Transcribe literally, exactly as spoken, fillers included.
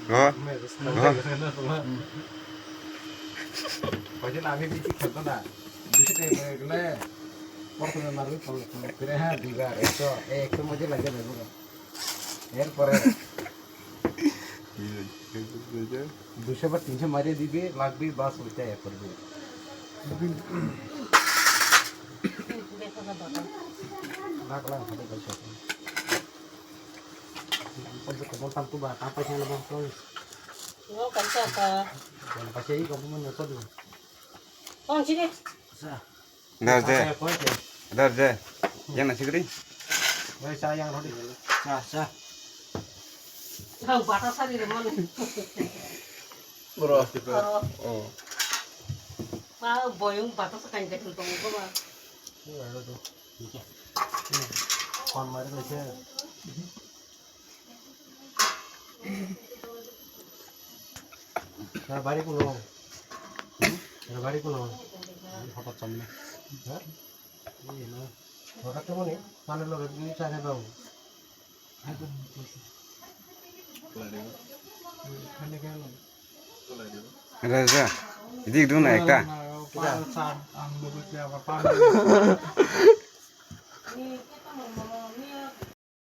Go. Go. Hoy din ami bici khelto na. Bici te gele. Prothome marwi pol kre ha diba ekso, ekso moje lage na buga. Erpore duiso ba tinso mari dibi, lagbi, bas uite ekor bi. Lak lang khade kaisa. Ang pon ko bol tam tu ba, tam paisa na bang ko. Ngo kaisa ka. Yang paisa i ko mo na ko du. Kong sini. Sa. Dar je. Paisa ko je. Dar je. Yang nasi kering. Wei sa yang rodi. Sa sa. Kau batas hari le mon. Bro. Oh. Oh. Ma boyung batas kan ke tong ko ma. Ini ada tu. Kon mari le. Bari kuno. Bari kuno. Hotdog samne. Ha? Hotdog to mani. Mane loge ni chare bang. Raja, idik dun na ekta.